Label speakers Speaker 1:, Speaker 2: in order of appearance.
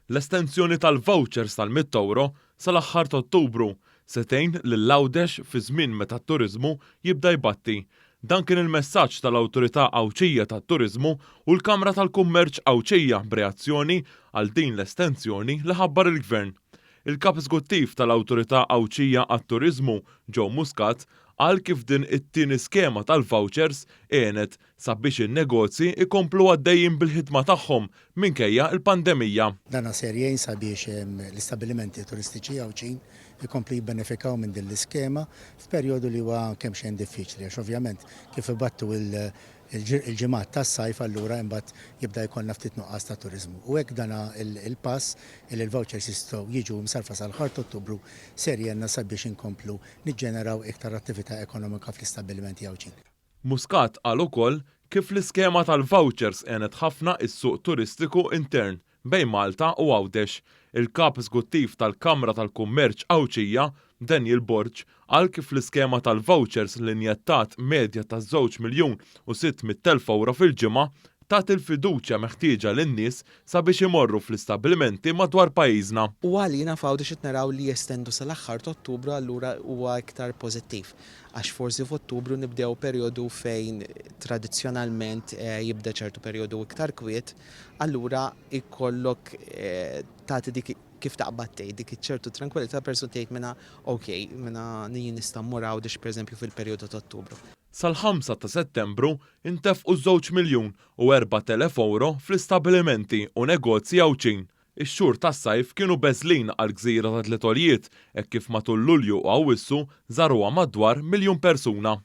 Speaker 1: L-estensjoni tal-vouchers tal-€100 sal-aħħar ta' Ottubru se tgħin lil Għawdex fi żmien meta t-turiżmu jibda jbatti. Dan kien il-messaġġ tal-Awtorità Għawdxija tat-Turiżmu u l-Kamra tal-Kummerċ Għawdxija b'reazzjoni għal din l-estensjoni li ħabbar il-Gvern. Il-Kap Eżekuttiv tal-Awtorità Għawdxija għat-Turiżmu, Joe Muscat, qal kif din it-tieni skema tal-vouchers għenet sabiex in-negozji jkomplu għaddejjin bil-ħidma tagħhom minkejja l-pandemija.
Speaker 2: Dana ser jgħin sabiex l-istabbilimenti turistiċi Għawdxin ikomplu jibbenefikaw minn din l-iskema f'perjodu li huwa kemxejn diffiċli għax ovvjament kif ibattu l-ġimgħat tas-sajf allura imbagħad jibda jkollna ftit nuqqas ta' turiżmu. U hekk dana l-pass li l-vouchers jistgħu jiġu msarrfa sal-aħħar t'Ottubru ser jgħinna sabiex inkomplu niġġeneraw iktar attività ekonomika fl-istabbilimenti Għawdxin.
Speaker 1: Muscat qal ukoll kif l-iskema tal-vouchers għenet ħafna s-suq turistiku intern bejn Malta u Għawdex. Il-Kap Eżkuttiv tal-Kamra tal-Kummerċ Għawdxija, Daniel Borg, qal kif l-iskema tal-vouchers li njettat medja ta' €2,600,000 fil-ġimgħa tat il-fiduċja meħtieġa lin-nies sabiex imorru fl-istabbilimenti madwar pajjiżna.
Speaker 3: U għalina f'Għawdex qed naraw li jestendu sal-aħħar t'Ottubru allura huwa iktar pożittiv għax forsi f'Ottubru nibdew perjodu fejn tradizzjonalment jibda ċertu perjodu iktar kwiet, allura jkollok tagħti dik kif taqbad tgħid dik iċ-ċertu trankwillità persuna tgħid mela ok, mela jien nista' mmur Għawdex pereżempju fil-perjodu t'Ottubru.
Speaker 1: Sal-5 ta' Settembru ntefqu €2,004,000 fl-istabbilimenti u negozji Għawdxin. Ix-xhur tas-sajf kienu beżlin għall-gżira ta' Tliet Għoljiet hekk kif matul Lulju u Awwissu żaruha madwar miljun persuna.